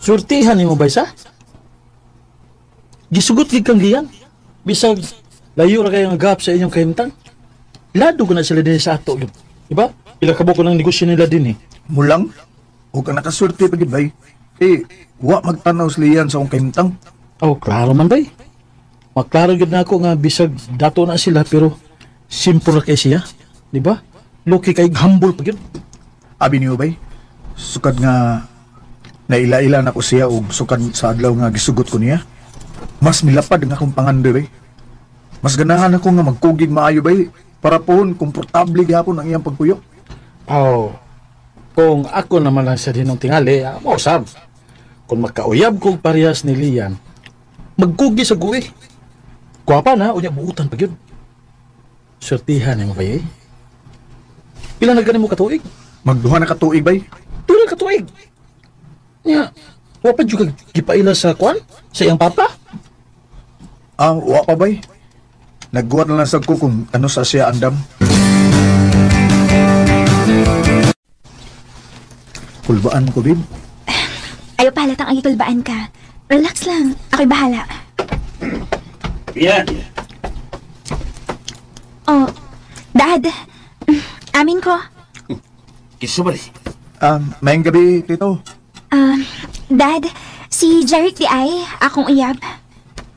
Surtihan nimo ba sa? Gisugot gid kang giyan. Bisag layo ra kayo nga gap sa inyong kahimtang. Lado ko na sila din sa ato yun. Diba? Pila ka buok ng negosyo nila din eh. Mulang? O ka nakaswerte pa gid bay. Eh, wa magtanaw si Lian sa akong kahimtang. Oh, klaro man bay. Maklaro gid na ako nga bisag dato na sila pero simple ra kay siya. Diba? Luki kay humble pa gyud. Abi niyo bay, sukad nga naila-ila na ko siya og sukad sa adlaw nga gisugot ko niya. Mas milapad ang akong pangandoy bay. Mas ganahan ako nga magkugig maayo bay para pohon komportable gihapon ang iyang pagpuyo. Oh, kung ako naman lang sa dinong tingali, mausab. Kung makauyab kog parehas ni Lian, magkugi sa guwi. Kuwapa na, unya buutan pa gyud. Surtihan mo ba eh? Pila na gani mo katuig? Magduha na katuig bay. Pila katuig? Nya, wa pa jud ka gipaila sa kwan? Sa iyang papa? Ah, wa pa bay. Nagguwat na lang sad ko kung ano sa siya andam. Kulbaan ko, babe. Ayaw pahalatang ang ikulbaan ka. Relax lang. Ako'y bahala. Yan. Oh, Dad. Amin ko. Kisubali. Mayang gabi, Tito. Dad, si Jeric di ay, akong uyab.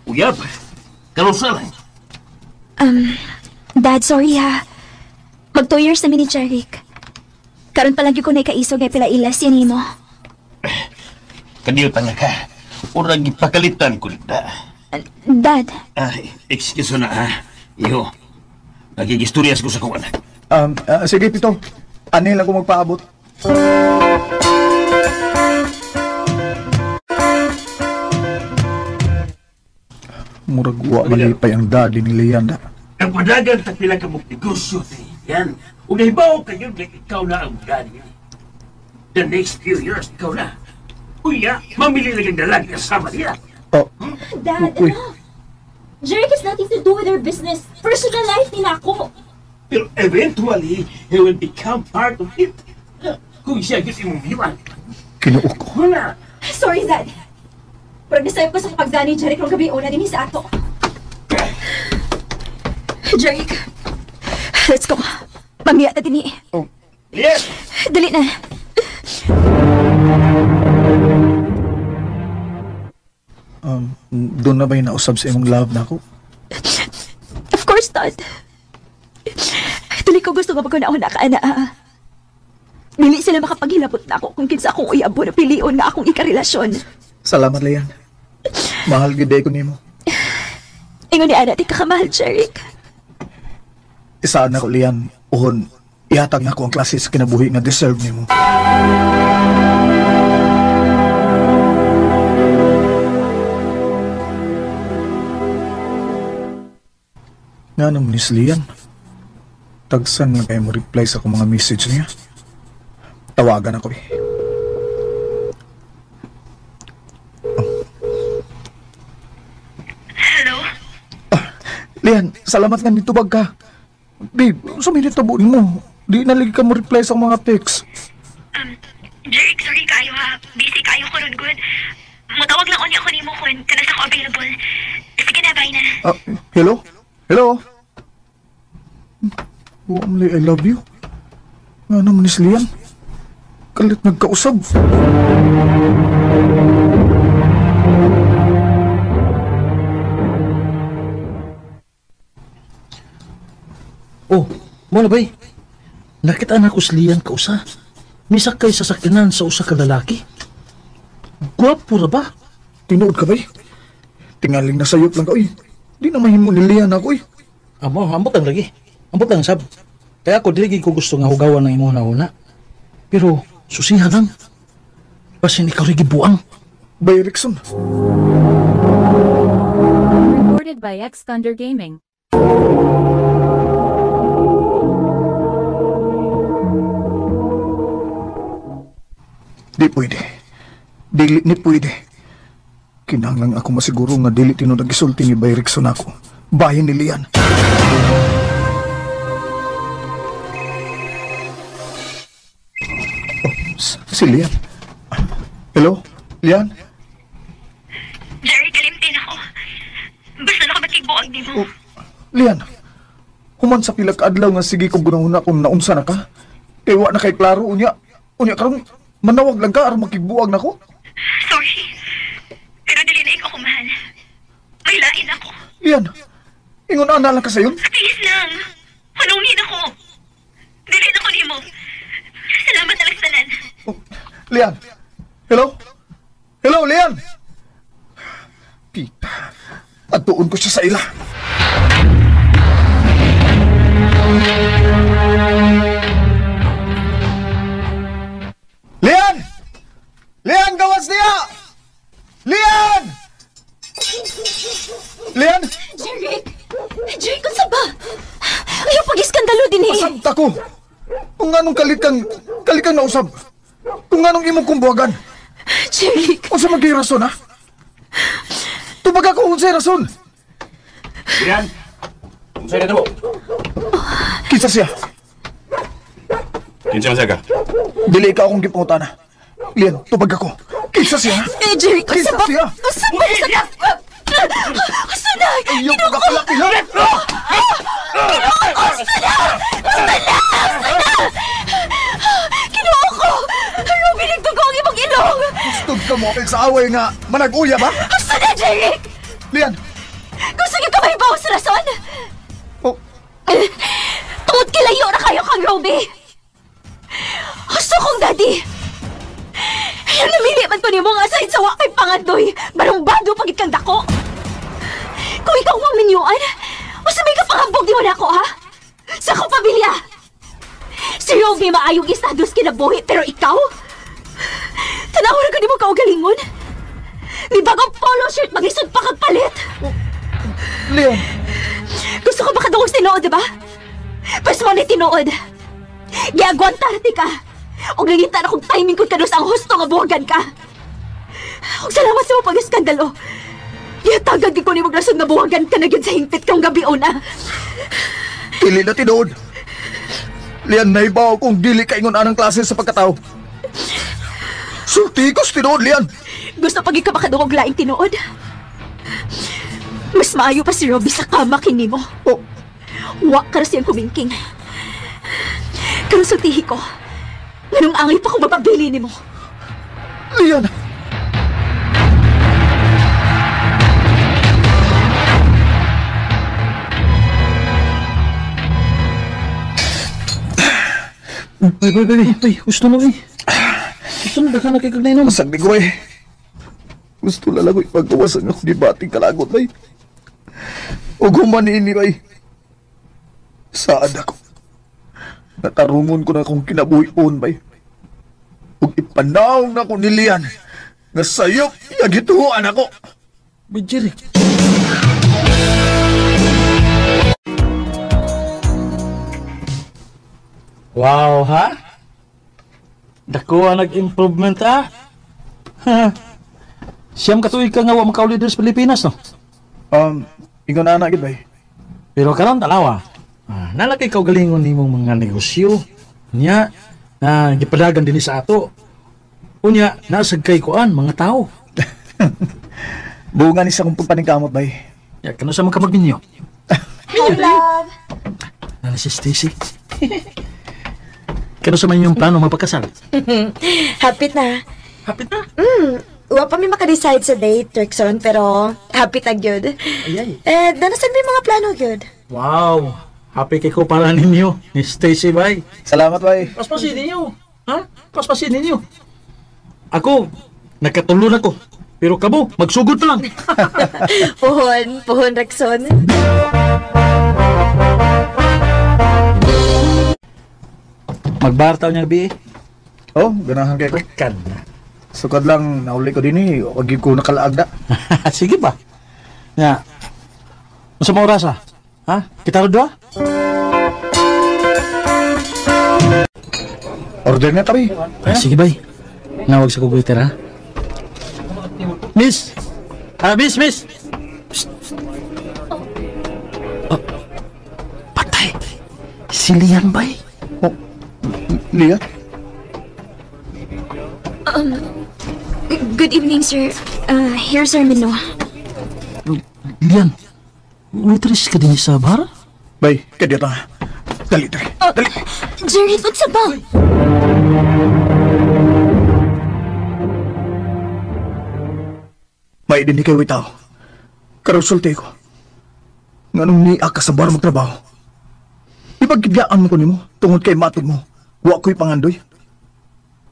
Uyab? Karusa lang. Dad, sorry ha. Mag 2 years na mi ni Jeric. Karon pa lang ko na ikaisog ay pila ilas yan nimo. Kaniyo tanga ka. Urang ipakalitan ko da. Dad. Ay, excuse na ha. Iho, nagigistoryas ko sa kong anak. Sige, Tito. Anil lang ko magpaabot. Murag wa malipay ang daddy ni Lian da. Ang padagan ta pila ka mong negosyo ni Yan. Ug nahibaw kayo nga ikaw na ang daddy. The next few years, ikaw na. Uya, mamili lang ang dalaga kasama niya. Oh. Dad, Uy. ano? Jeric has nothing to do with her business. Personal life nila ako. Pero eventually, he will become part of it. Kung siya gusto mong iwan. Kinuo ko. Wala. Sorry, Dad. Pero nasayop ko sa kapagdani ni Jeric rong gabi una din sa ato. Jeric, let's go. Pamiya ta dinhi. Oh. Yes! Dali na. Doon na ba yung nausab sa imong love na ako? Of course not. Dili ko gusto nga pagkuna-una ka, ana. Dili sila makapaghilabot na ako kung kinsa akong uyabo na pilion nga akong ikarelasyon. Salamat, Lian. Mahal gid ko nimo. Ingon ni Ana, di ka kamahal, Jeric. Isaan na ko, Lian. Uhon, ihatag na ko ang klase sa kinabuhi nga deserve nimo. Nga naman ni Lian. Tagsan lang kayo mo reply sa akong mga message niya. Tawagan ako eh. Oh. Hello? Lian, salamat nga nitubag ka. Babe, sa minute tabo mo. Di nalig ka mo reply sa mga text. Jeric, sorry kayo ha. Busy kayo ko ron, good. Mutawag lang unya ko nimo kun kanas ako available. Sige na, bye na. Hello? Hello? Only I love you. Nga naman ni Lian. Kalit nagkausab. Oh, mo na bay. Nakita na ko si Lian kausa. Misakay sa sakyanan sa usa ka lalaki. Gwapo ra ba? Tinuod ka bay? Tingaling na sayop lang ka, oy. Di na mahimo ni Lian ako, oy. Amo, ambot lang lagi. Ambot lang sab. Kaya ako dili ko gusto nga hugawan ng imong nauna. Pero susiha lang. Basin ikaw rin gibuang. Bay Rickson. Recorded by X Thunder Gaming. Di pwede. Dili ni pwede. Kinahanglan ako masiguro nga dili tinuod ang gisulti ni Bay Rickson ako. Bahin ni Lian. Oh, si Lian. Hello? Lian? Jerry, kalimtin ako. Basta na ka makigbuag nimo. Oh, Lian, human sa pila ka adlaw nga sige kong gunahuna kung naunsa na ka. Kay wa na kay klaro unya. Unya karon manawag lang ka aron makigbuag nako. Sorry. Pero dili na ikaw kumahal. May lain ako. Lian, ingon ana lang ka sayon. Please lang. Hulungin ako. Dili na ko nimo. Salamat na lang sa tanan. Oh, Lian. Hello? Hello, Lian. Pita. Atuon ko siya sa ila. Lian! Lian, gawas niya! Lian! Lian! Jeric! Jeric, unsa ba? Ayaw pag-iskandalo din eh. Pasabta ko! Kung anong kalikang nausab. Kung anong imong kumbuhagan. Jeric! Unsa man kay rason, ha? Tubag ako unsay rason. Lian! Unsay na mo? Kinsa siya? Kinsa man siya ka? Dili ka akong gipangutana. Lian, tubag ako. Kinsa siya? Eh, Jeric, unsa Kinsa ba? siya? Unsa ba? Unsa na? Ayaw ko kakalaki, ha? Ginoo ko! Unsa na? Unsa na? Unsa na? Ginoo ko! Ruby, nagdugo ang imong ilong! Gustod ka mo sa away nga manag-uya ba? Unsa na, Jeric? Lian! Gusto niyo ka mahibaw sa rason? Oh, Tungod kilayo na kayo kang Ruby! Gusto kong daddy! Namili man ko nimo nga aside sa wa kay pangandoy, barumbado pagit kang dako. Kung ikaw ang minyuan, unsa may kapangambog di mo na ako, ha? Sa akong pamilya! Si Ruby maayong estado sa kinabuhi, pero ikaw? Tanaw na ko di mo kaugalingon? Ni bagong polo shirt, maglisod pa kag palit! Leon! Gusto ko makadungog sa tinuod, di ba? Pwes mo ni tinuod. Giagwantar ti ka. Og nangita na kong timing kung kanus ang husto nga buwagan ka. Og salamat sa mo pag-iskandalo. Gihatagan ko ni rason nga buwagan ka na gyud sa hingpit kang gabi una. Dili na tinuod. Lian, naibaw kung dili ka ingon anang klase sa pagkatao. Sulti ko sa tinuod, Lian! Gusto pag ikaw makadungog laing tinuod. Mas maayo pa si Robby sa kama kinimo. Oh. Wa ka ra siyang kumingking. Karon sultihi ko. Nganong angay pa kung mapabili nimo. Lian! Bay, bay, bay, bay, gusto na, bay. Gusto na, daghan na kay kag nainom. Masagdi ko, eh. Gusto na lang ko ipagawasan ako di bating kalagot, bay. O gumanini, bay. Saad ako. Natarungon ko na akong kinabuhi-on, bay. Ug ipanaw na ko ni Lian. Nga sayop, yagituan ako. Bay, Jerry. Wow, ha? Dako ang nag-improvement, ha? Ha? Siyam katuig ka nga wa makauli diri sa Pilipinas, no? Ingon na anak, bay. Pero karon tanawa. Ah, nalaki kaugalingon nimong mga negosyo. Nya, na gipadagan dinhi sa ato. Unya, nasag kay kuan mga tao. Bunga ni sa akong pagpaningkamot, bay. Ya, kano sa mga kamagminyo? Hi, love. Nana si Stacy. Kano sa man yung plano magpakasal? Hapit na. Hapit na? Wa pa mi maka-decide sa date, Trixon, pero happy ta gyud. Ay, ay. Eh, danasan may mga plano gyud. Wow! Happy kay ko para ninyo ni Stacy, bay. Salamat, bay. Paspasin ninyo. Ha? Paspasin ninyo. Ako, nakatulo na ko. Pero kamo, magsugod pa lang. Puhon, puhon, Rexon. Magbartaw niya, bi. Oh, ganahan kay ko. Kan na. Sukad lang, nauli ko din eh. Wag ko nakalaag na. Sige ba? Ya. Unsa mo oras, ha? Ha? Kita ro doa? Order na tabi. Ah, sige, bay. Nawag sa kuguiter, ha? Miss! Ah, miss, miss! Psst. Oh. Patay! Si Lian, bay. Oh, Lian? Good evening, sir. Here's our menu. Lian, waitress ka din sa bar? Bay, kadya ta. Dali, dali. Oh, Jerry, unsa ba? May din kay tao. Karon sulti ko. Nganong niya ka sa bar magtrabaho? Ipagkibyaan mo ko nimo tungod kay matod mo. Wa ko'y pangandoy.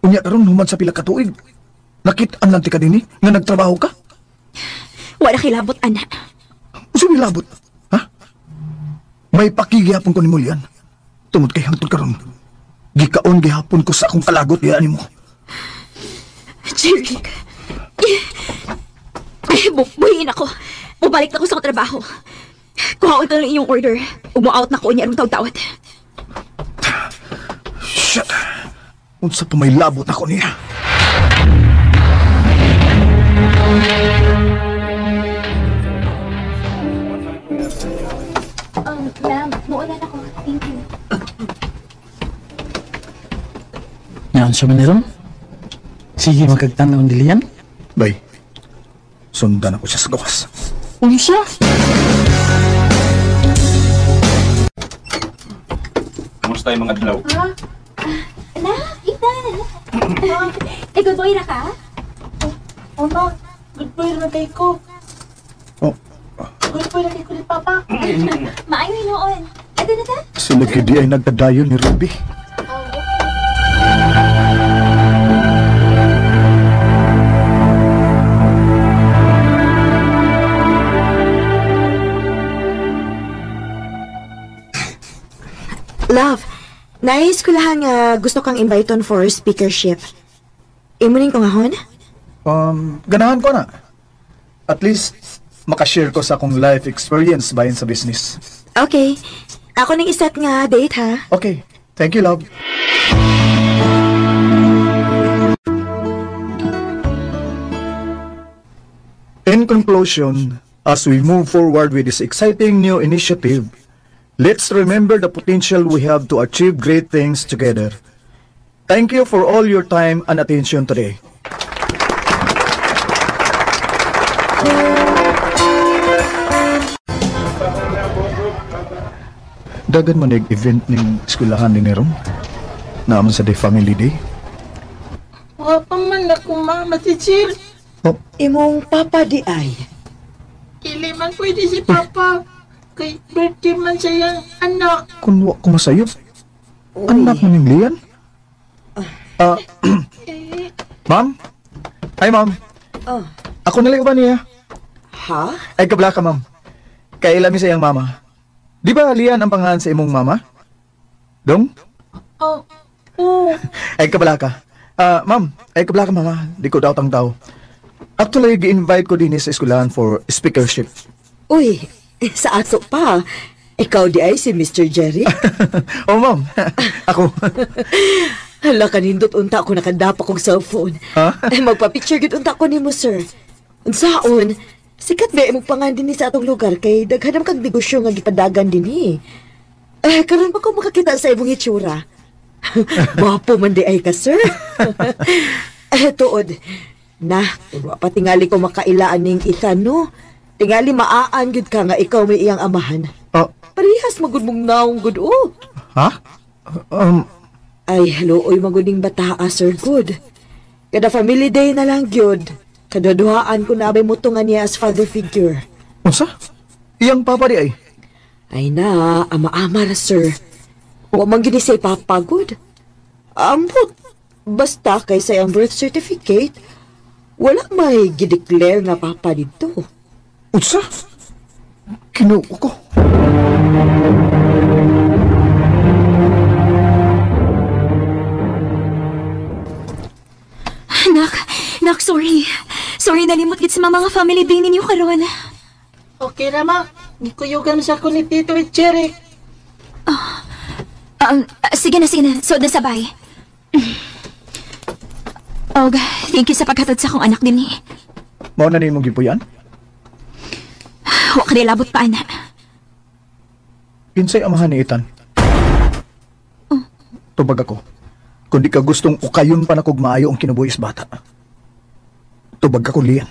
Unya karon human sa pila ka tuig. Nakit-an lang ti ka dinhi nga nagtrabaho ka? Wala kay labot, ana. Unsa may labot? Ha? May pakigihapon ko nimo, Lian. Tungod kay hangtod karon, gikaon gihapon ko sa akong kalagot diha nimo. Jerry. Buhin ako. Mubalik na ko sa akong trabaho. Kuhaon ka lang iyong order. Ug mo-out na ko niya arong tawd-tawad. Shit! Unsa pa may labot ako niya? Ma'am, muuna na ko. Thank you. Ngayon siya maniron? Sige, magkagtanaw ni Lian. Bay, sundan ako siya sa gawas. Unsa? Kumusta yung mga adlaw? Anak, Ethan! Eh, good boy na ka? Oma, good boy na kay ko. Oh, Good boy na kay ko ni Papa. Maayo noon. Ado na ta? sila gidi ay nagdadayon ni Ruby. Love, nais ko lang nga gusto kang invite on for speakership. Imunin ko nga hon? Ganahan ko na. At least, makashare ko sa akong life experience bahin sa business. Okay. Ako nang iset nga date ha. Okay. Thank you, love. In conclusion, as we move forward with this exciting new initiative, let's remember the potential we have to achieve great things together. Thank you for all your time and attention today. Dagan man event ning eskwelahan ni Neron. Naaman sa Day Family Day. Wa pa man ako mama si Jill. Oh, Imong papa di ay. Dili man pwede si Papa. Kay birthday man sa iyang anak. kun wa ko masayop. Anak mo ning Lian? Ma'am? Hi, ma'am. Oh. Ako nalay ba niya? Ha? Ay, kabla ka, ma'am. Kailami sa iyang mama. Di ba Lian ang pangalan sa imong mama? Dong? Oh, oh. Ay, kabla ka. Ma'am, ay kabla ka, mama. Di ko daw tang tao. Actually, gi-invite ko din sa eskwelahan for speakership. Uy, sa ato pa. Ikaw di ay si Mr. Jerry? Oh, ma'am. Ako. Hala, kanindot unta ko nakadapa kong cellphone. Ha? Ay, magpa-picture gid unta ko nimo, sir. Unsaon? Sikat ba imong pangan dinhi sa atong lugar kay daghan man kag negosyo nga gipadagan dinhi. Eh, karon pa ko makakita sa imong itsura. Gwapo man di ay ka, sir. Eh, tuod. Na, wa pa tingali ko makailaan ning Ethan, no? Tingali maaan gud ka nga ikaw may iyang amahan. Oh, Parehas magud mong naong gud oh. ha? Ay, hello, oy, maguning bata, sir, good. Kada family day na lang, gyud. Kaduduhaan ko na abay mo tungan niya as father figure. Unsa? Iyang papa di ay? Ay na, ama-ama ra, sir. Wa man gyud ni say papa, good. Ambot, basta kay sa iyang birth certificate, wala may gideclare nga papa dito. Unsa? Kinuo ko. Nak, nak, sorry. Sorry, nalimot gid sa mga family day ninyo karon. Okay ra ma. Gikuyugan sa ko ni Tito Jerry. Sige na, sige na. So, na sabay. Og, thank you sa paghatod sa akong anak din eh. Mao na nimo gipuyan? Wa ka labot pa, anak. Kinsay amahan ni Ethan? Tubag ako. Kung di ka gustong ukayon pa na kog maayo ang kinabuhi sa bata. Tubag ka ko, Lian.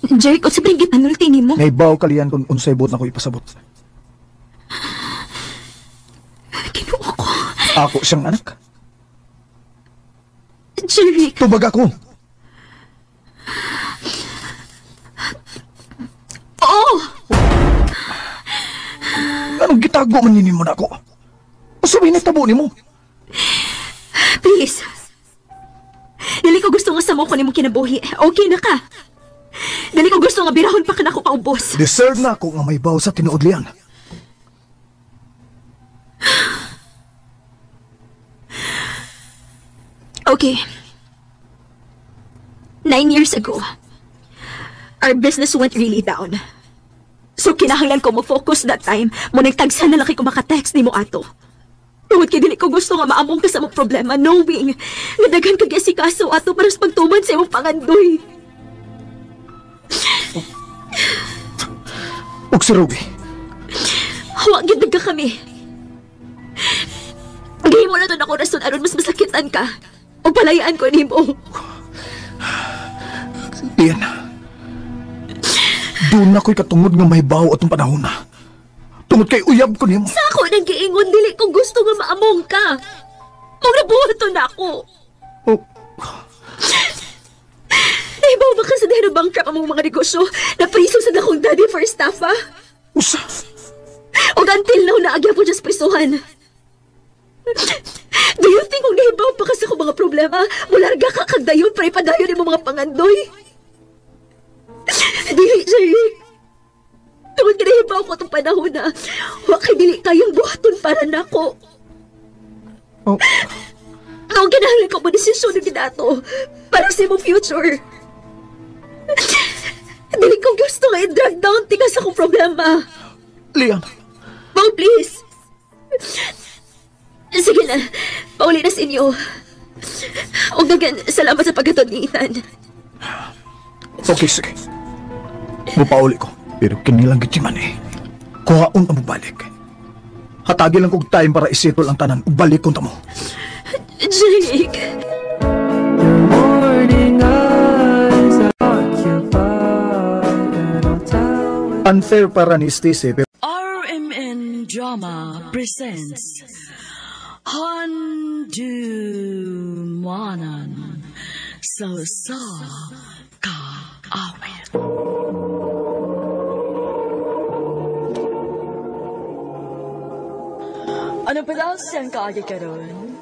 Jeric, unsa ba ning gipanulti nimo? Naibaw ka, Lian, kung unsay buot na ko ipasabot. Ginoo ko. Ako siyang anak. Jeric. Tubag ako. Oo! Anong gitago man nini mo na ako? Usabay na tabo nimo. Please. Dili ko gusto nga samo ko nimo kinabuhi. Okay na ka. Dili ko gusto nga birahon pa ka na ako paubos. Deserve na ako nga may baw sa tinuod, Lian. Okay. 9 years ago, our business went really down. So kinahanglan ko mo-focus that time. Mo nagtagsa na laki ko maka-text nimo ato. Tungod kay dili ko gusto nga maamong ka sa mong problema knowing nga daghan kag asikaso ato para sa pagtuman sa imong pangandoy. Ug si Ruby. Wa gid nagka kami. Gihimo na to nako rason aron mas masakitan ka. O palayaan ko nimo. Lian, doon na ko'y katungod nga may bawo atong panahon na. Tungod kay uyab ko nimo. Sa ako nang giingon, dili ko gusto nga maamong ka. Mong nabuhaton na ako. Oh. Nahibaw ba ka sa dahil bankrupt ang mga negosyo? Napriso sa dakong daddy for estafa? Usa! O until now, naagya po dyan sa prisuhan. Do you think kung nahibaw pa ka sa akong mga problema, mularga ka kagdayon para ipadayon imong mga pangandoy? Dili, Jerry. Tungod ka nahibaw ko itong panahon na wa kay dili kayang buhaton para nako. Oh. Noong kinahanglan ko mo desisyon ng ginato para sa imong future. Dili ko gusto nga i-drag down tika sa akong problema. Lian. Bang, please. Sige na, pauli na sa inyo. Og dagan, salamat sa paghatod ni Ethan. Okay, sige. Mupauli ko. Pero kinilang gitiman eh. Kuhaon ang mabalik. Hatagi lang kog time para isettle ang tanan. Balik kong tamo. Jake! Unfair para ni Stacy pero RMN Drama presents Handumanan sa Usa Ka Awit. Ano pa daw siyang kaagi karon?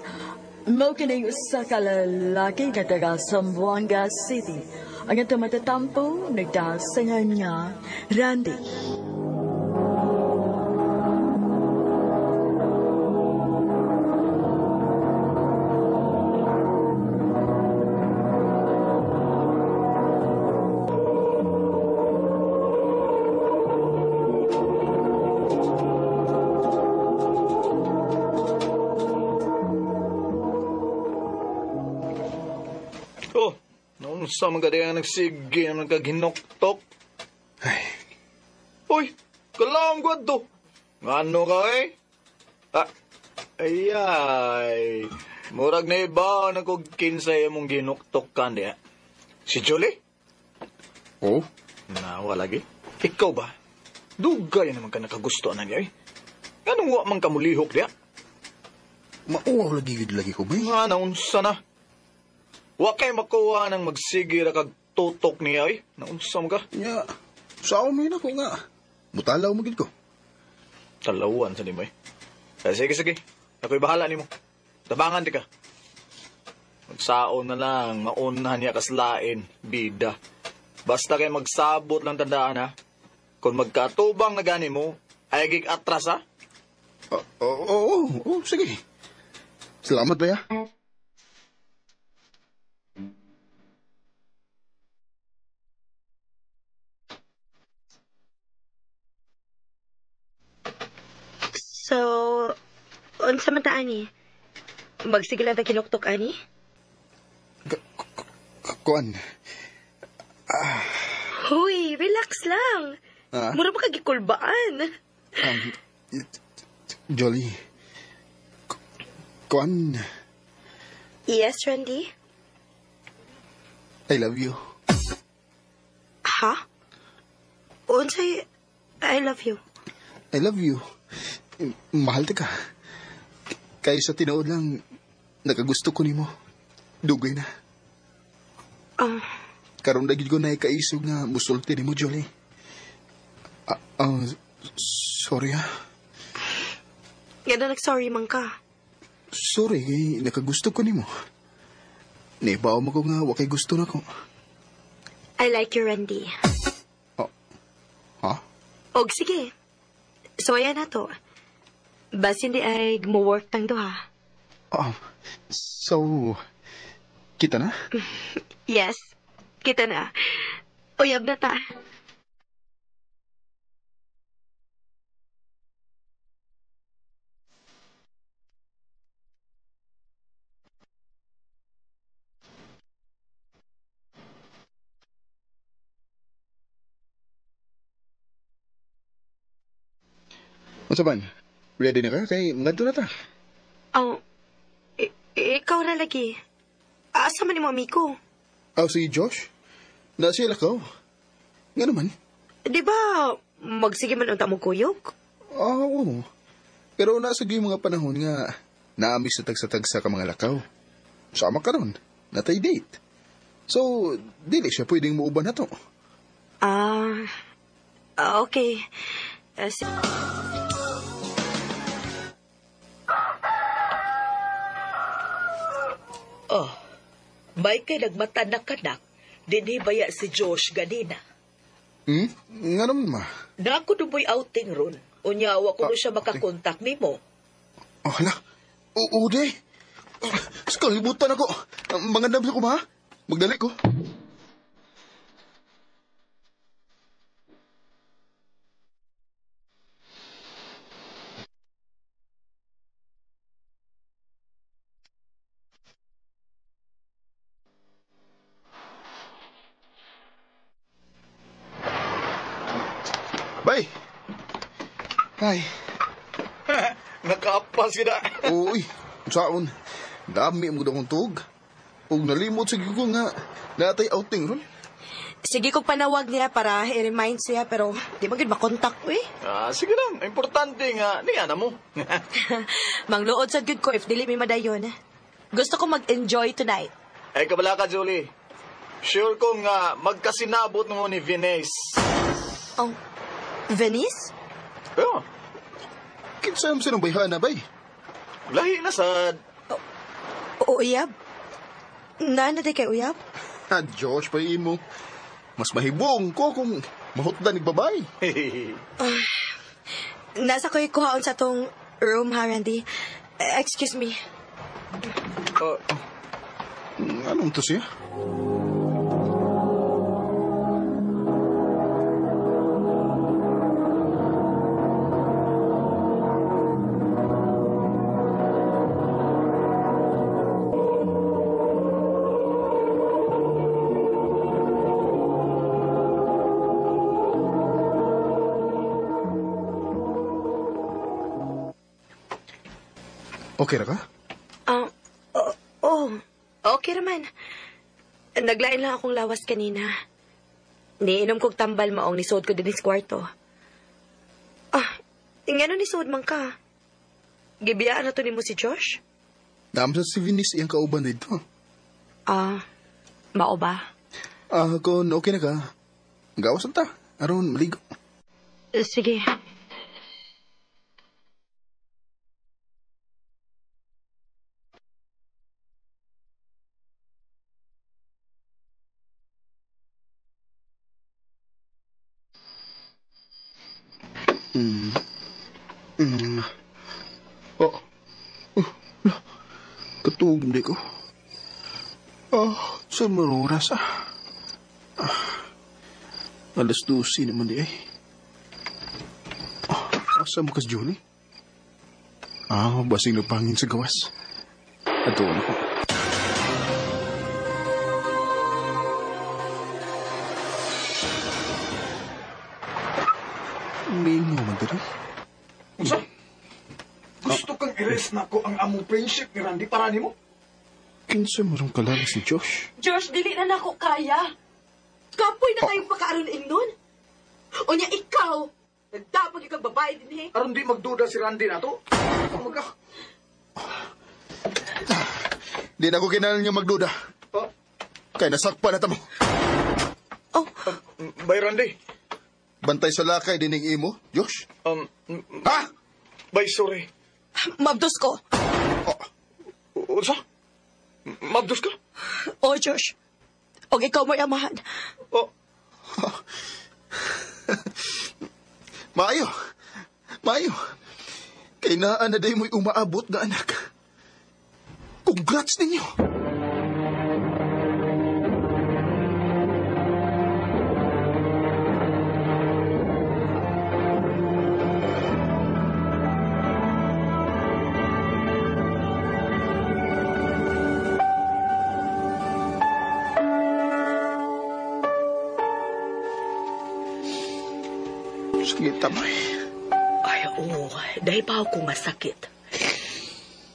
Mao kining usa ka lalaki nga taga Zamboanga City. Ang atong matatampo nagdasangan nga Randy. Oh, noon sa mga kaya nagsige naman kag hinoktok. Ay. Uy, kalang ko to. Ngano ka eh? Ah, ay ay. Murag na iba na kog kinsay imong ginuktok ka niya. Si Julie? Oh? Na, wala lagi. Ikaw ba? Dugay naman ka nakagusto na niya eh. Anong wa man kamulihok niya? Mauwaw lagi gid lagi ko ba? Nga, naunsa na. Wa kay makuha ng magsige ra kag tutok niya eh. Naunsa mo ka? Nya, sao may nako nga. Mutalaw mo gid ko. Talawan sa nimo eh. Sige, sige. Ako'y bahala nimo. Tabangan di ka. Magsaon na lang, mauna niya kaslain, bida. Basta kay magsabot lang tandaan ha. Kung magkatubang na gani mo, ay gig atras ha. Oo, sige. Salamat ba ya? So, unsa man ta ani? Magsige lang ta kinuktok ani? Kuan. Huy, relax lang. Ah? Mura ba kagikulbaan? Jolly. Kuan. Yes, Randy? I love you. Ha? Unsay I love you. I love you. Mahal ta ka. Kaya sa tinuod lang, nakagusto ko nimo. Dugay na. Oh. Karon na gid ko na ikaisog nga musulti nimo, Jolie. Sorry ha. Nga nag-sorry man ka. Sorry, kay nakagusto ko nimo. Nibaw mo ko nga wakay gusto na ko. I like you, Randy. Oh. Ha? Og sige. So ayan na to. Basin di ay mo-work tang duha. Oh, so, kita na? Yes, kita na. Uyab na ta. Unsa man? Ready na ka? Kay ngadto na ta. Oh, ikaw na lagi. Asa man nimo amigo? Oh, si Josh? Nasa lakaw. Nga naman? Di ba magsige man unta mo kuyog? Oo. Pero nasa gyud mga panahon nga naami sa tagsa-tagsa ka mga lakaw. Sama ka ron. Natay date. So, dili siya pwedeng muuban na to. Ah, okay. Oh, may kay nagmata na kanak, dinhi baya si Josh ganina. Hmm? Nga naman ma? Nako duboy outing ron. Unya, wa ko siya makakontak nimo. Oh, hala. Oo, de. Kalimutan ako. Mangandam sa ko, ma. Magdali ko. Bye. Hi. Nakaapas kita. Uy, saon. Dami mo daw tug. Ug nalimot sa ko nga natay outing ron. Sige kong panawag niya para i-remind siya pero di ba gid makontak ko eh. Ah, sige lang. Importante nga niya na mo. Mangluod sad gud ko if dili mi madayon. Gusto ko mag-enjoy tonight. Eh kabala ka, Julie. Sure ko nga magkasinabot mo ni Venice. Oh, Venice? Oo. Kinsa am sinong bayhana bay? Lahi na sad. O uyab? Nana di kay uyab? Ha, Josh pa imo. Mas mahibong ko kung mahutdan ni babay. Nasa ko'y kuhaon sa tong room ha, Randy. Excuse me. Anong to siya? Okay ra ka? Oh, okay raman. Naglain lang akong lawas kanina. Niinom kog tambal maong nisuod ko din sa kwarto. Ah, ngano nisuod man ka? Gibiyaan na to nimo si Josh? Naam sa si Venice iyang kauban dito. Ah, mao ba? Ah, kung okay na ka, gawas ta. Aron maligo. Sige. Oh. Oh, katug hindi ko. Oh, sa maroras ah. 12:00 naman di ay. Oh, asa mo kas Julie? Ah, basing nagpangin sa gawas. Ato na ko. Mingaw man diri. Unsa? Gusto kang i-rest na ko ang among friendship ni Randy para nimo? Kinsa mo rong kalala si Josh? Josh, dili na nako kaya. Kapoy na kayong pakaaron ingnon. Unya ikaw, nagdapag ikang babae din eh. Aron di magduda si Randy nato. Di na ko kinahanglan nga magduda. Oh. Kaya nasakpa na ta mo. Oh. Bay Randy. Bantay sa lakay dining imo, Josh? Ha? Bay, sorry. Mabdos ko. Oh. Unsa? Mabdos ka? Oh, Josh. Og ikaw mo'y amahan. Oh. Maayo. Maayo. Kay naa na day mo'y umaabot na anak. Congrats ninyo. Sakit tamay. Ay, oo. Dahil pa ako nga sakit.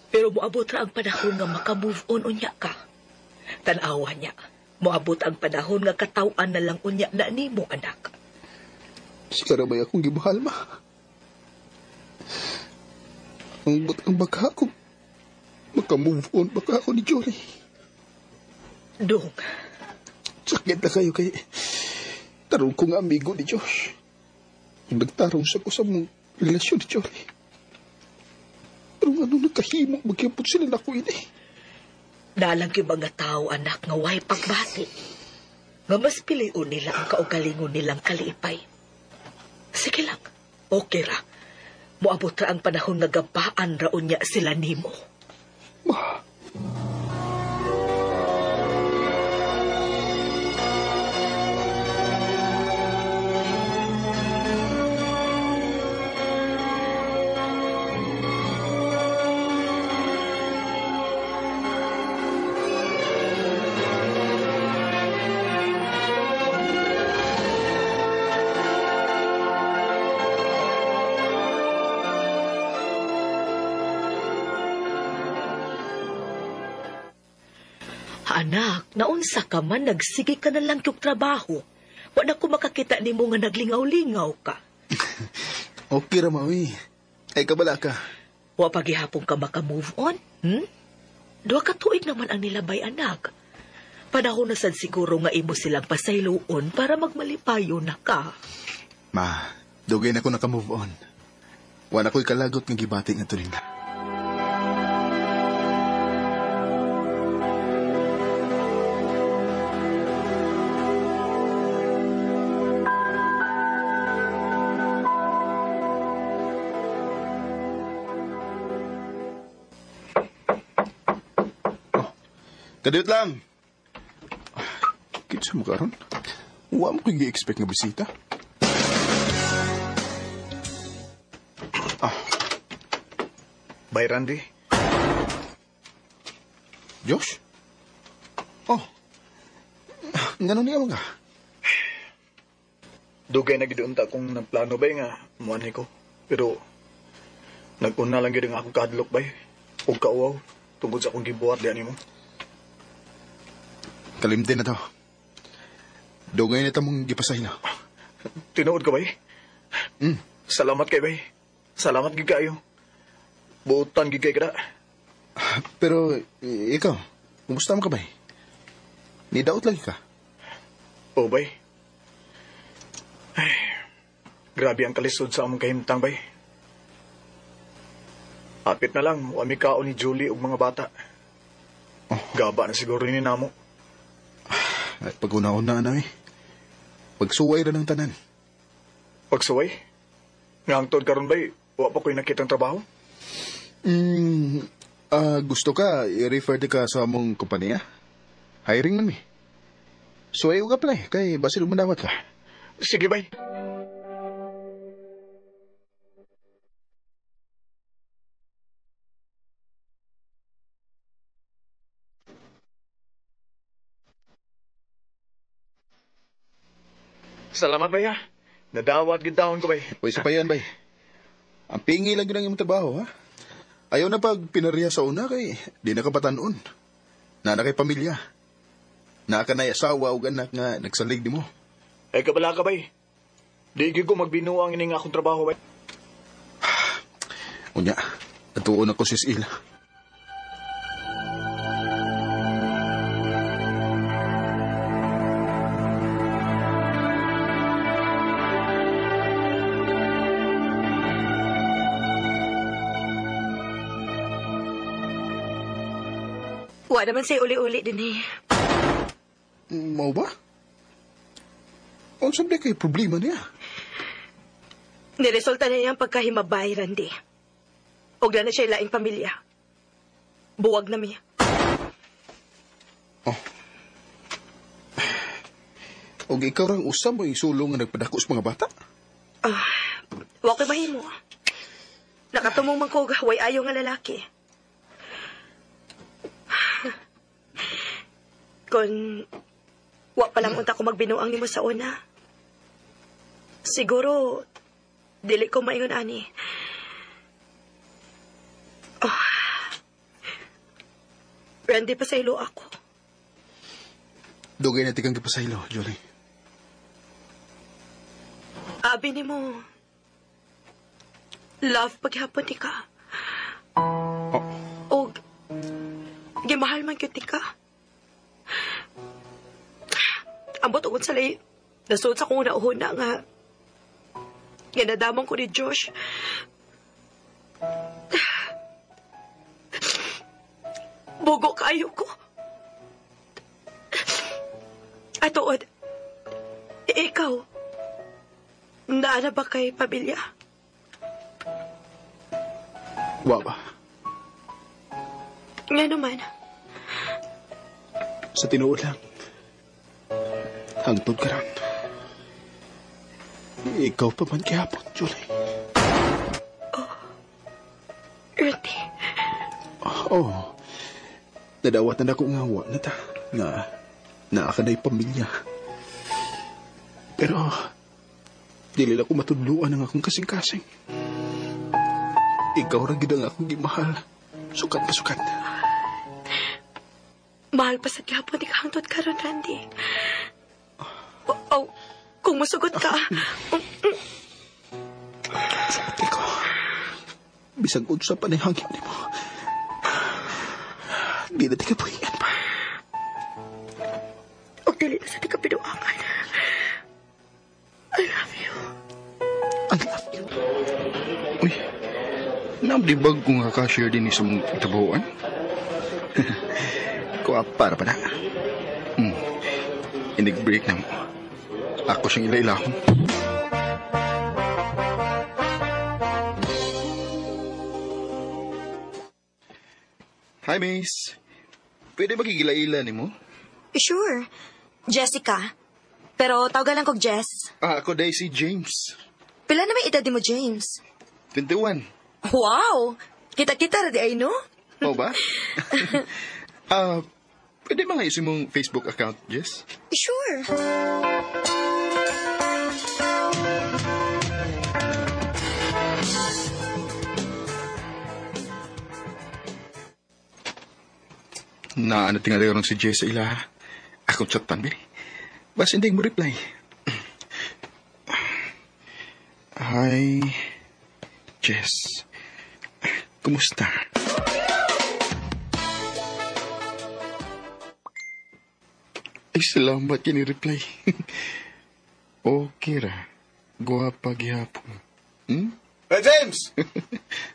Pero moabot ra ang panahon nga makamove on unya ka. Tan-awa niya. Moabot ang panahon nga katawan na lang unya na nimo, anak. Siya ra ba'y akong gibahal, ma? Ang batang baka ako. Makamove on baka ako ni Jolie. Dong. Sakit na kayo kay tarong kong amigo ni Josh. Nagtarong sa ko sa mong relasyon ni Jolie. Pero ano nagkahimo, magyapot sila na ko ini. Dalang yung mga tao, anak, nga way pagbati. Nga mas piliun nila ang kaugalingon nilang kalipay. Sige lang, okay ra. Moabot ra ang panahon nga gabaan raon niya sila nimo. Ma. Anak, naunsa ka man, nagsige ka na lang yung trabaho. Wala ko makakita nimo nga naglingaw-lingaw ka. Okay ra, mami. Ay, kabala ka. Wa pagihapon ka makamove on, hmm? 2 ka tuig naman ang nilabay, anak. Panahon na sad siguro nga imo silang pasayloon para magmalipayo na ka. Ma, dugay na ko nakamove on. Wala ko'y kalagot nga gibati nga tulinga. Kadiyot lang. Kinsa mo karon? Wa mo ko'y gi-expect nga bisita. Ah. Bye, Randy. Josh? Oh. Ngano niya mga? Dugay na gid unta kung nagplano bay nga muanhi ko. Pero nag-una lang gid ang akong kahadlok bay ug kauwaw tungod sa akong gibuhat diha nimo. Kalimti na to. Dugay na tamong gipasay na. Tinuod ka bay? Mm. Salamat kay bay. Salamat gid kayo. Buotan gid kay kada. Pero ikaw, kumusta mo ka bay? Nidaot lagi ka? Oo bay. Ay, grabe ang kalisod sa among kahimtang bay. Apit na lang, wami kaon ni Julie ug mga bata. Oh. Gaba na siguro ni namo. At pag-una-una na eh. Pagsuway ra ng tanan. Pagsuway? Nga ang tuod karon bay, wa pa ko'y nakitang trabaho? Gusto ka, i-refer di ka sa among kompanya? Hiring man eh. Suway ka pala eh, kay basil umandawat ka. Sige bay. Salamat bay ha. Nadawat gid taon ko bay. Uy, sa pa yan bay. Ang pingi lang yun ang imong trabaho ha. Ayaw na pag pinariya sa una kay di na kapatanon. Naa na kay pamilya. Naa ka na'y asawa ug anak nga nagsalig nimo. Eh, kabala ka, bay. Di gyud ko magbinuang ining akong trabaho, bay. Unya, atuon ako sis Ila. Wa naman sa'yo uli-uli din eh. Mao ba? Unsa ba kay problema niya? Niresulta na niyang pagkahimabay, Randy. Og na siya laing pamilya. Buwag na miya. Oh. Og ikaw rang usab mo isulong nga nagpadako sa mga bata? Wa ko'y mahimo. Nakatumong man ko, way ayo nga lalaki. Kung wa pa lang unta ko magbinuang nimo sa una. Siguro, dili ko maingon ani. Oh. Randy, pasaylo ako. Dugay na tikang gipasaylo, Jolie. Abi nimo, love paghapon ti ka. Oh. Og, gimahal man gyud ti ka. Ambot ugod sa lay, nasuot sa kong una-una nga nadamang ko ni Josh. Bugo kayo ko. Atuod, ikaw, naa na ba kay pamilya? Wa ba? Nga naman. Sa tinuod lang, hangtod ka rin. Ikaw pa man gihapon, Julie. Oh, Randy. Oh, nadawat na ako nga wa na ta. Nga, naa ka na'y pamilya. Pero, dili na ko matudluan ang akong kasing-kasing. Ikaw ra gid ang akong gimahal. Sukat pa sukat. Mahal pa sa gihapon, di ka hangtod karon, Randy. Oh, kung musugot ka. Sugot ko. Bisag unsa pa ni hangin nimo. Di na ti ka buhian pa. Og dili na sa ti ka binuangan. I love you. I love you. Uy, naamdibag ko nga cashier din sa mong itabuan. Kuha para pa na. Inig-break na mo. Ako siyang ila-ilahon. Hi, miss. Pwede ba kigila-ila ni mo? Sure. Jessica. Pero tawagan lang kog Jess. Ako day si James. Pila na may edad mo, James? 21. Wow! Kita-kita ra di ay, no? Oo ba? Pwede ba nga isin mong Facebook account, Jess? Sure. Naano tingali ron si Jess sa ila. Akong chatan, Billy. Bas hindi mo reply. Hi, Jess. Kumusta? Ay, salamat kini-reply. Okay ra. Guwapa gihapon. Hmm? Hey, James!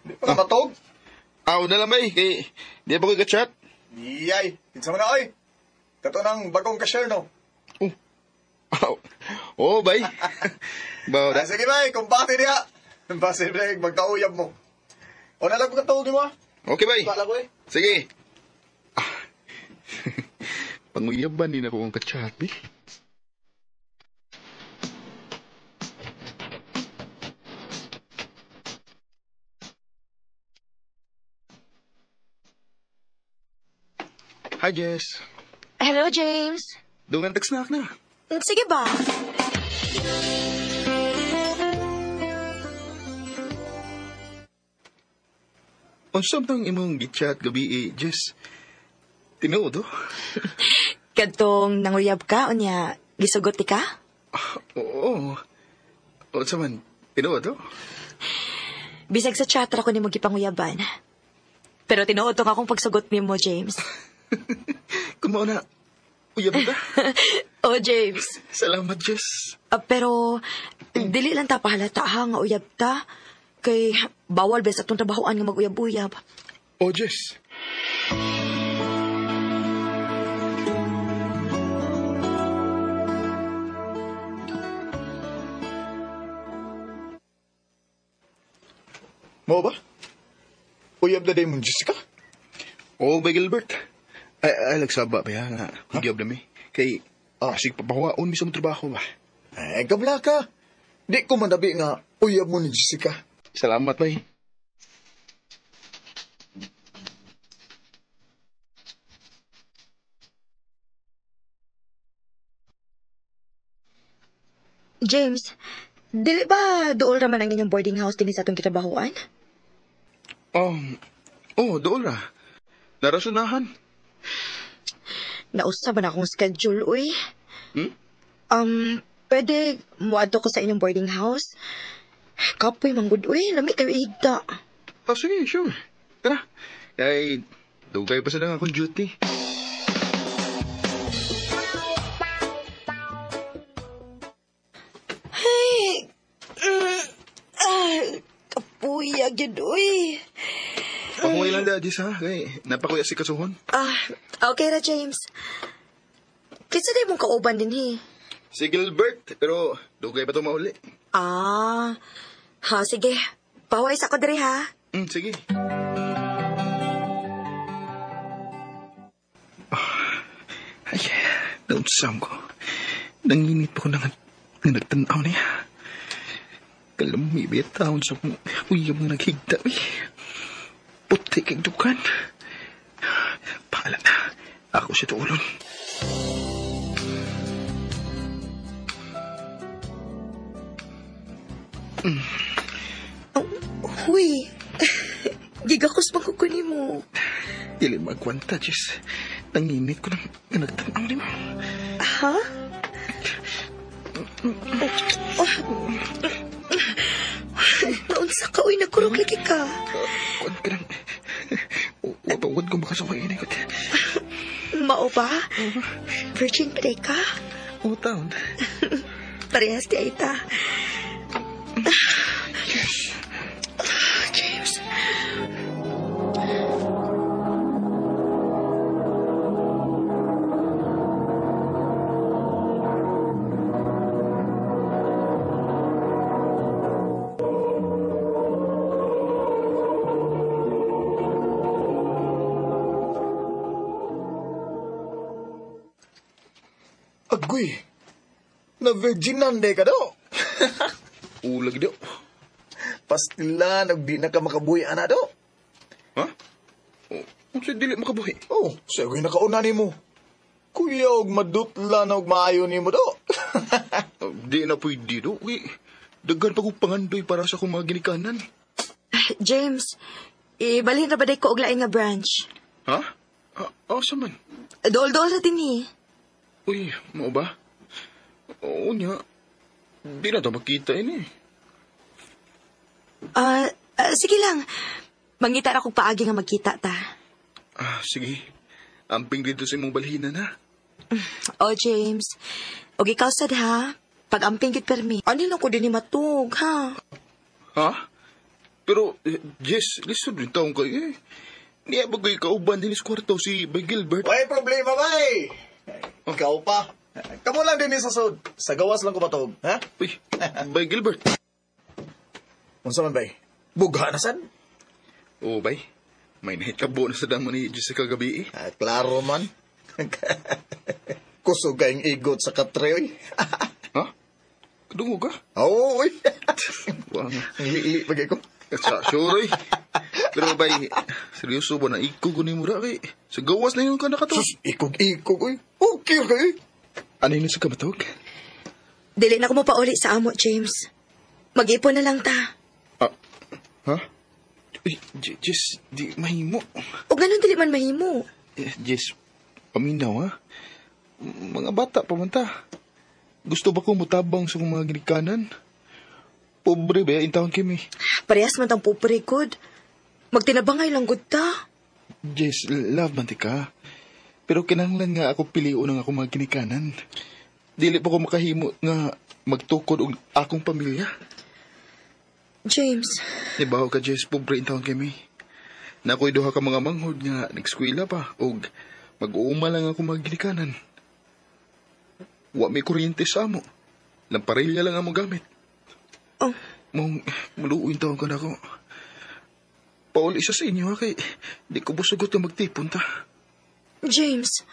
Di pa ka matog? Aw, na lang, bay. Kay, di ba ko ka-chat? Yay! Kinsa man na, oy! Kato ng bagong cashier, no? Oh. Oh, oh bay. Baw, da. Sige, bay. Kumbate niya. Base, bay. Magkauyab mo. O, nalang pagkatawag mo, ah. Okay, bay. Pala ko, eh. Sige. Ah. Panguyaban din ako ang kachat, eh. Hi, Jess. Hello, James. Dungan tag-snack na. Sige ba? Unsa man imong gichat gabi, eh, Jess? Tinuod, oh. Kadtong nanguyab ka, unya, gisugot ti ka? Oo. O, sa man, tinuod, oh. Bisag sa chat ra ko nimo gipanguyaban. Pero tinuod to akong pagsugot nimo, James. Kung mao na, uyab ka? Oh, James. Salamat, Jess. Pero, dili lang ta pahalata ha, nga uyab ta. Kay, bawal bes atong trabahoan nga mag-uyab-uyab. Oh, Jess. Mo ba? Uyab na day mong Jessica? Oo, ba, Gilbert? Ay, lagsaba ba yan? Ugyab na mi. Kay, sige, papahuwaon mi sa mong trabaho ba? Eh, kabla ka. Di ko manabi nga uyab mo ni Jessica. Salamat, bay. James, dili ba dool raman ang inyong boarding house dinhi sa atong gitrabahoan? Oh, dool ra. Narasunahan. Nausa ba na akong schedule, uy? Hmm? Pwede muadto ko sa inyong boarding house? Kapoy manggod, uy. Lami kayo ihigta. Oh, sige, sure. Tara. Kay, dugay pa sa lang akong duty. Ay, kapuya, gyud, uy. Pahuway lang daddy sa, kay napakuya si kasuhon. Ah, okay ra, James. Kinsa day mong kauban din, he? Si Gilbert, pero dugay pa ito mauli. Ah, ha, sige. Pahuway sa ko diri, ha? Sige. Ay, naunsam ko. Nanginit pa ko na nga nagtanaw niya. Kalami ba taon sa kong uyab nga naghigda, uy. Puti kay dukan. Paala na. Ako siya tuulon. Oh, huy. Gigakos magkukuni mo. Dili magkwanta, Jess. Nanginit ko nang nagtanaw ni mo. Ha? Oh. Naunsa ka, uy. Nagkurog lagi ka. Kuwan ka lang. Wapawad ko makasukay ini ko. Mao ba? Virgin pa ka? Oo, taon. Parehas di ay ta. Yes. James. Agoy, na virginan de ka do. Ulag do. Pastila, nagdi na ka makabuhi, ana do. Ha? Unsa dili makabuhi? Oh, sa ako'y nakauna ni mo. Kuya, og madutla na og maayo ni mo do. Di na pwede do. Uy, daghan pa kong pangandoy para sa akong mga ginikanan. James, ibalhin na ba day ko og lain nga branch? Ha? Asa man? Dool-dool na din eh. Uy, mao ba? Oo niya. Di na ito makita ini. Sige lang. Mangita ra kong paagi nga magkita ta. Ah, sige. Amping dito sa imong balhinan, ha? Oh, James. Og ikaw sad ha. Pag-amping gid permi. Ano lang ko din ni matug, ha? Ha? Pero, Jess, lisod rin taong kayo eh. Niya ba kayo kauban din sa kwarto si Bay Gilbert? Way problema ba eh? Ikaw pa. Kamu lang din sa sud. Sa gawas lang ko matug, ha? Uy, Bay Gilbert. Unsa man bay? Bugha na sad? Oo, bay. May nahitabo na sa damo ni Jessica gabi eh. Ah, klaro man. Kusog kayong igot sa katre, oy. Ha? Kadungo ka? Oo, oy. Wala. Ang li-li pag ko. Sa, sure, oy. Pero bay, seryoso ba na ikog ko ni Mura, kay? Sa gawas na yun ka nakatog. Sus, ikog-ikog, oy. Okay, okay. Ano yun sa kamatog? Dili na ko mo pauli sa amo, James. Mag-ipon na lang ta. Ah, ha? Uy, Jess, di mahimo. O ganun dili man mahimo. Eh, Jess, Paminaw, ha? Mga bata pa man ta. Gusto ba ko mutabang sa mga ginikanan? Pobre ba intawon kimi? Parehas man tang pobre gud. Magtinabangay lang gud ta. Jess, love man ti ka. Pero kinahanglan nga ako pilion ang akong mga ginikanan. Dili pa ko makahimo nga magtukod og akong pamilya. James. Ibaw ka, Jess, pobre intawon kimi. Nakoy duha ka mga manghod nga nagskwela pa og mag-uuma lang ako mga ginikanan. Wa may kuryente sa amo. Lamparilla lang amo gamit. Oh. Mong maluoy taon ka na ako. Pauli siya sa inyo ha, kay di ko busugot na magtipon ta. James.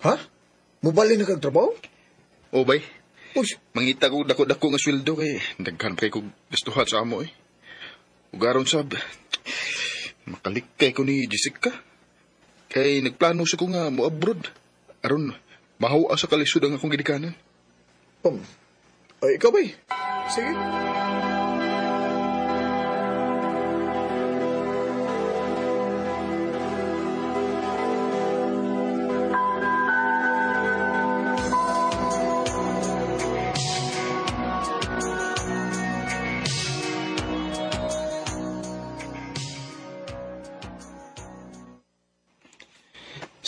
Ha? Mubali na kag trabaho? O bay. Mangita ko dako-dako nga sweldo kay daghan kay kog gastuhan sa amo eh. Ug aron sab makalikay ko ni Jessica. Kay nagplano sa ko nga mo abroad. Aron mahawa sa kalisod ang akong gidikanan. Ay, ikaw bay. Sige.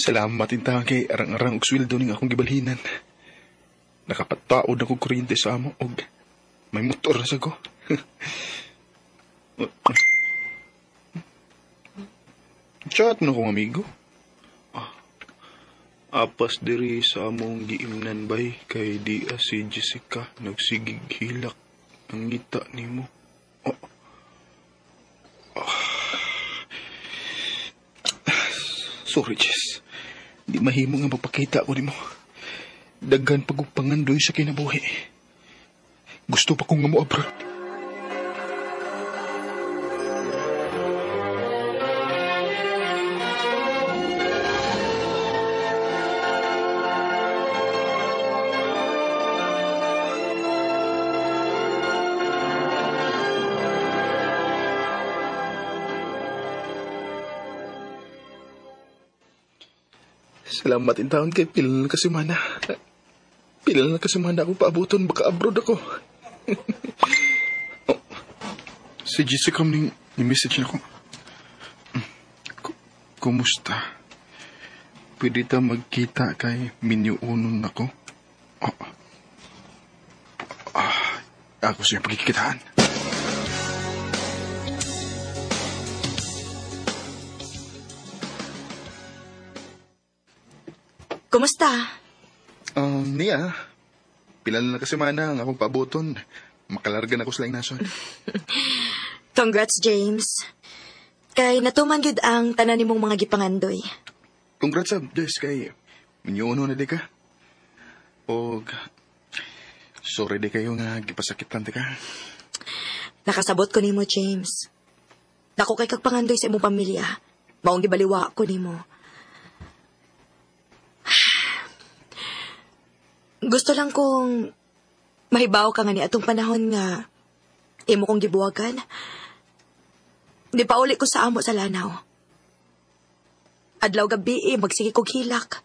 Salamat intahan kay arang-arang og sweldo ning akong gibalhinan. Nakapataod ako kuryente sa amo og may motor na sa ko. Chat mo na kong amigo. Apas diri sa among giimnan bay kay di si Jessica nagsigig hilak ang ngita nimo. Oh. Sorry, Jess. Di mahimo nga magpakita ko nimo. Daghan pag pangandoy sa kinabuhi. Gusto pa kong nga mo-abroad. Salamat in taon kay pila na kasimana. Pila na kasimana ako paabuton, baka abroad ako. Oh, si Jessica ning ni-message na ko. Kumusta? Pwede ta magkita kay minyuunon ako? Oh. Ako siya pagkikitaan. Kumusta? Niya. Pila na kasemana ang akong paabuton. Makalarga na ko sa laing nason. Congrats, James. Kay natuman gyud ang tanan nimong mga gipangandoy. Congrats, Jess, kay minyuno na di ka. Og sorry di kayo nga gipasakitan di ka. Nakasabot ko nimo, James. Dako kay kag pangandoy sa imong pamilya. Maong gibaliwa ko nimo. Gusto lang kong mahibaw ka nga ni atong panahon nga imo kong gibuwagan. Di pa uli ko sa amo sa Lanao. Adlaw gabi magsige kog hilak.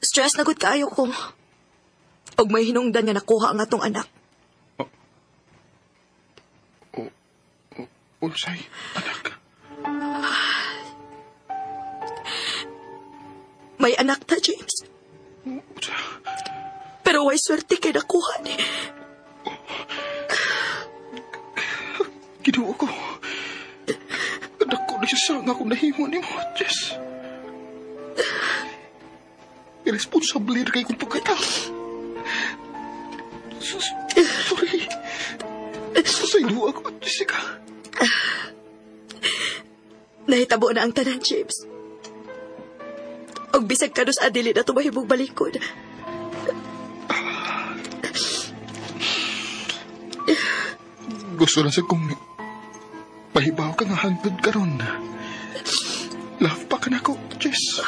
Stress na gud kaayo ko. Og may hinungdan nga nakuha ang atong anak. Unsay, anak? May anak ta, James. Pero way swerte kay nakuha ni. Ginoo ko. Anak ko na siya nga akong nahimo ni mo, Jess. Irresponsable kay kong pagkatao. Sorry. Susaylo ako, Jessica. Nahitabo na ang tanan, James. Og bisag kanus adili na tumahimong balikod. Gusto na sa kong pahibaw ka nga hangtod karon. Love pa ka na ko, Jess.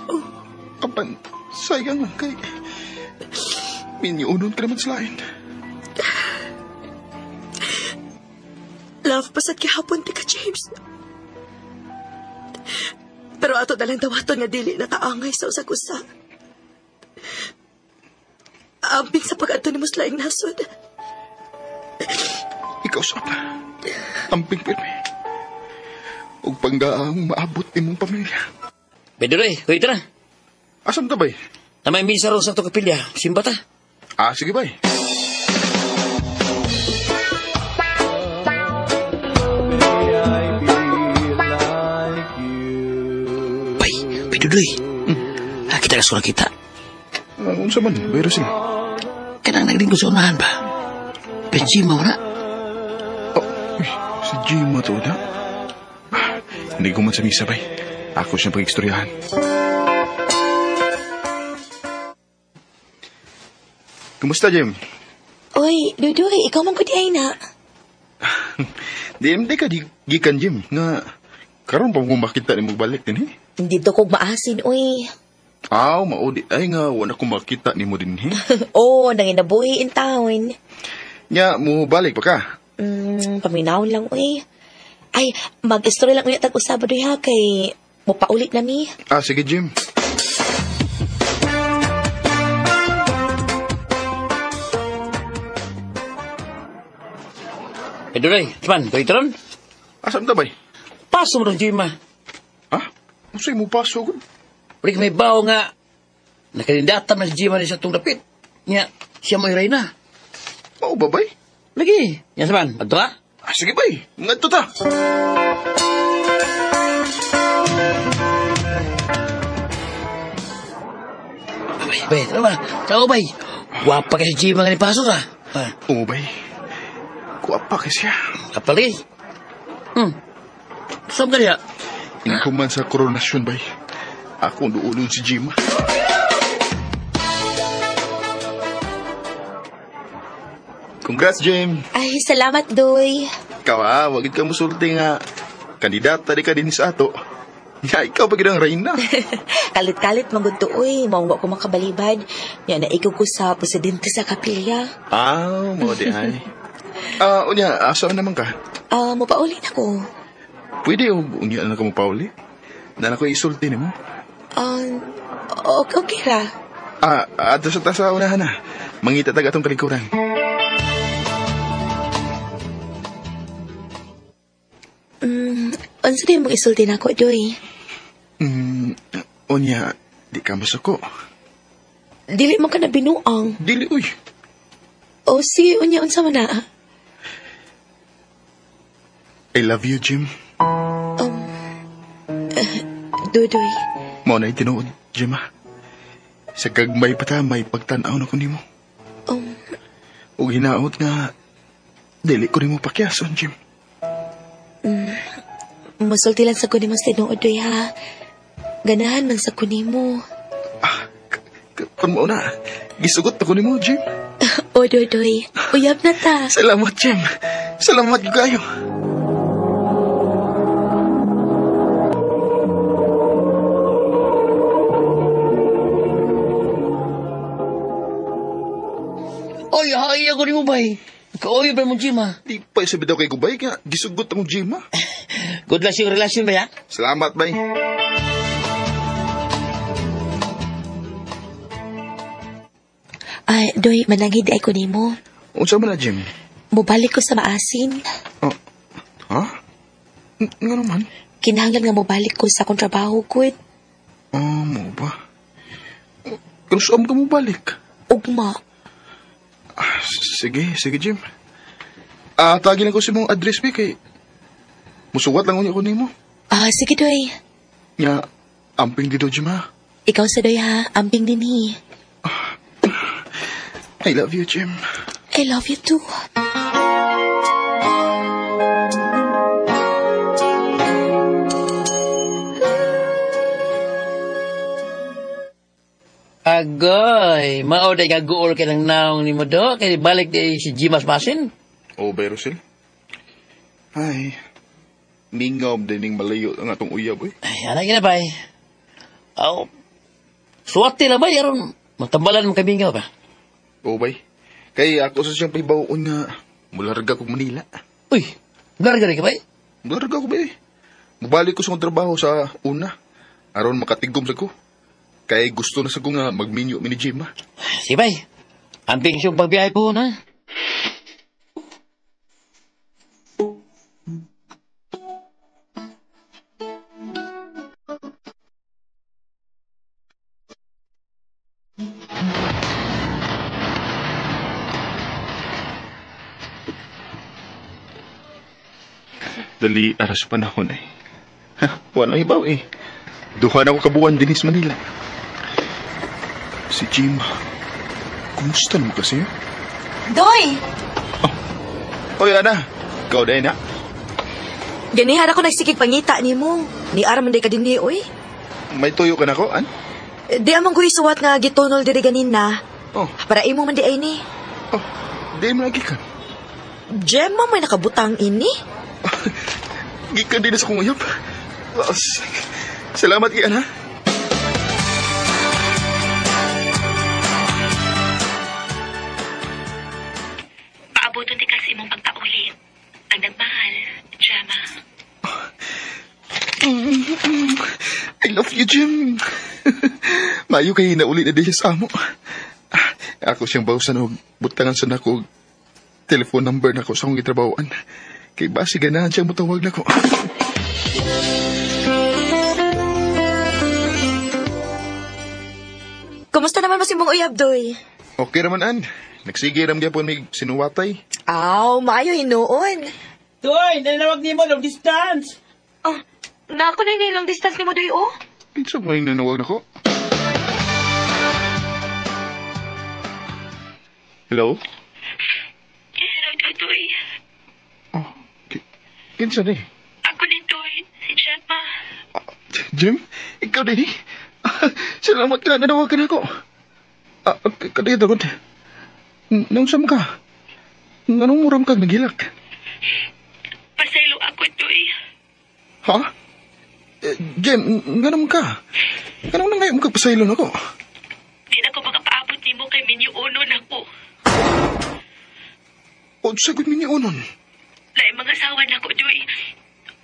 Oh. Kapan, sayang lang kay... Minyunon ka naman sa lain. Love, pasad kihapon ti ka, James. Pero ato dalang dawaton nga dili nataangay sa usag-usa. Amping sa pag-adto nimo sa laing nasod. Ikaw sab. Amping pirmi. Ug panggaang maabot imong pamilya. Pedro, kuy tara. Asam ta bay? Na may misa ron sa ato kapilya. Simba ta. Ah, sige bay. Bay, Pedro, kita ka sura kita. Unsa man, bayro sila. Kanang naglingkod sa unahan ba? Benjima na. Oh, uy, si Jima to na. Hindi ko man sa misa, bay. Ako siyang pag-istoryahan. Kumusta, Jim? Oy, Dudoy, ikaw man ko di ay na. Di ka gikan, Jim, nga karon pa mo makita ni mo balik din, eh. Dito kog maasin, oy. Aw, maudi ay nga, wala ko makita ni mo din, eh. Oo, nanginabuhi in town. Nya, mo balik pa ka? Paminaw lang, oy. Ay, mag-istorya lang ulit tag-usaba doy ha, kay mupaulit na mi. Ah, sige, Jim. Pedro, man, kuy taron. Asam ta, bay? Paso mo ron, Jima. Ha? Unsay mo paso, gud? Ulik may bao nga, nakandidata man si Jima ni sa itong dapit. Nya, siya mo'y reyna. Mao ba, bay? Lagi. Yan sa man, magto ka? Ah, sige, bay. Ngadto ta. Bay, bay, tara ba? Tao, bay. Wapa ka si Jima nga ni paso ka. Oo, bay. Kuwapa ka siya. Kapali. Saan ka niya? Inkuman sa koronasyon, bay. Ako ang duulon si Jima. Congrats, Jim. Ay, salamat, Doy. Ikaw, wagid ka musulti nga. Kandidata di ka din sa ato. Ya, ikaw pa gid ang reyna. Kalit-kalit manggod to, oy. Maungwa ko makabalibad. Ya, naikaw ko sa presidente sa kapilya. Ah, mo di ay. Unya, asa naman ka? Mapaulit ako. Pwede o unya na ka mapauli? Nana ko isulti nimo. Okay ra. Ato sa tasa unahan na. Mangita tag atong kalikuran. Unsa din mong isulti nako, Doy? Unya, di ka masuko. Dili man ka na binuang. Dili, uy. O, sige, unya, unsa man na? I love you, Jim. Dudoy. Mao na tinuod, Jim, ha? Sa gagmay pa ta, may pagtan-aw na ko nimo. Ug hinaot nga, dili ko nimo pakyason, Jim. Musulti lang sa ko nimo sa tinuod, Doy, ha? Ganahan man sa ko nimo. Kun mao na, gisugot ako nimo, Jim. O, Dudoy, uyab na ta. Salamat, Jim. Salamat kayo. Oy, hay ako ni mo, bay. Kauyo pa mong Jima. Di pa isabi daw kay Gubay, kaya gisugot akong Jima. Good luck sa relasyon, bay, ha? Salamat, bay. Ay, Doy, mananghid ay ko nimo. Unsa man na, Jim? Mubalik ko sa maasin. Oh, ha? Nga naman? Kinahanglan nga mubalik ko sa akong trabaho, good. Oh, mo ba? Pero saan ka mubalik? Ugma. Ah, sige, sige, Jim. Tagi lang ko sa mong address, be, kay musuwat lang unya ko nimo. Ah, sige, Doy. Nga, amping dito, Jim, ha? Ikaw sa Doy, ha? Amping din, hi. I love you, Jim. I love you too. Agoy, mao day kaguol kay nang naong ni mo do, kay balik di si Jimas Masin. Oh, pero sil. Ay, mingaw din ning malayo ang atong uyab, eh. Ay, anay gina bay. Aw, Suwate lang bay, aron matambalan mo kamingaw ba? Oo, bay. Kay ako sa siyang pahibaon nga mularga kog Manila. Uy, mularga rin ka bay? Mularga ko bay. Mubalik ko sa akong trabaho sa una. Aron makatigom sa ko. Kay gusto na sa ko nga magminyo mi ni Gemma. Si bay, amping siyong pagbiyahe po na. Dali, aras panahon eh. Ha, wala ibaw eh. Duha na ko kabuan din sa Manila. Si Jim, kumusta naman kasi? Doy! Oh, oy, Ana. Ikaw din, ha? Ganihan ako nagsikig pangita ni mo. Ni Araman day ka din ni, oy. May tuyo ka na ko, an? Di amang ko isuwat nga gitonol diri ganin na. Oh. Para imo man di ay ni. Oh, di mo lagi ka. Gemma may nakabutang ini. Gikan din sa kong uyab. Salamat, Ian, ha? Paaboton di ka sa imong pagpauli. Ang nagmahal, Gemma. I love you, Jim. Mayo kay nauli na di siya sa amo. Ako siyang bawsan og butangan sa nako telephone number nako sa akong gitrabahoan. Kay basi ganahan siyang mutawag nako. Kumusta naman mas imong uyab, Doy? Okay raman, an. Nagsige ram gyapon may sinuwatay. Aw, maayo hinuon. Doy, nanawag nimo long distance. Oh, na ako na long distance nimo, Doy, oh. Kinsa may nanawag nako? Hello? Hello, Doy. Oh, kinsa ni? Ako ni Doy, si Gemma. Jim, ikaw din eh. Salamat ka, nanawag ka na ako. Kadaya dagot. Naunsa man ka? Anong muram kag nagilak? Pasaylo ako, Doy. Ha? Jem, ganun ka? Ganun na ngayon magkapasaylo na ko? Di na ko makapaabot nimo kay minyuonon ako. O, sagot minyuonon? Lain mga asawa na ko, Doy.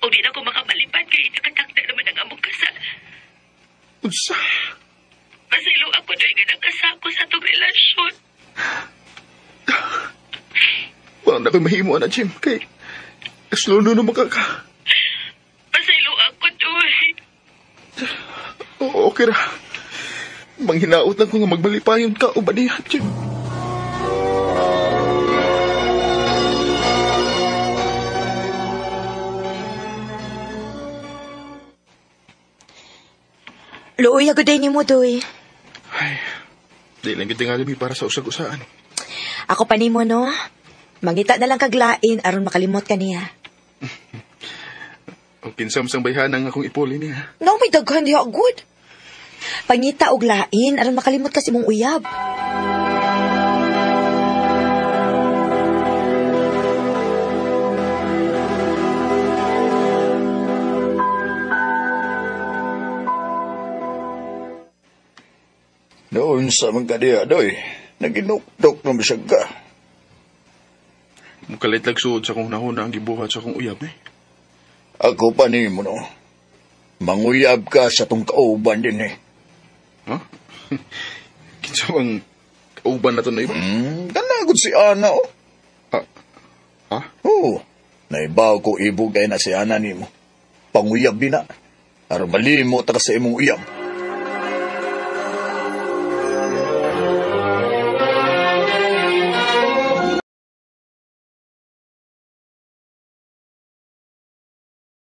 O di na ko makamalipad kay nakatakda naman ang among kasal. Unsa? Pasaylo ako, Doy, nga nakasako sa atong relasyon. Wala na ko'y mahimo na, Jim. Kay, kasluno na makaka. Pasaylo ako, Doy. Oo, okay ra. Manghinaot lang ko nga magbalipayon ka o ba niya, Jim? Luoy ako din ni mo, Doy. Ay, di lang kita nga para sa usag-usaan. Ako pa nimo, no? Mangita na lang kaglain aron makalimot ka niya. O kinsam sang bayhan ang akong ipuli niya. No, may daghan diha, good. Pangita og lain aron makalimot ka sa imong uyab. Noon sa mga kadiya, Doy, naginukdok na bisag ka. Mukalit lagsuod sa akong nahuna ang gibuhat sa akong uyab, eh. Ako pa ni mo, no? Manguyab ka sa tong kauban din, eh. Huh? Kinsa bang kauban na to na iba? Kanagod si Ana, oh. Ha? Oo. Naibaw ko ibugay na si Ana ni mo. Panguyab din na. Aron malimot ka sa imong uyab.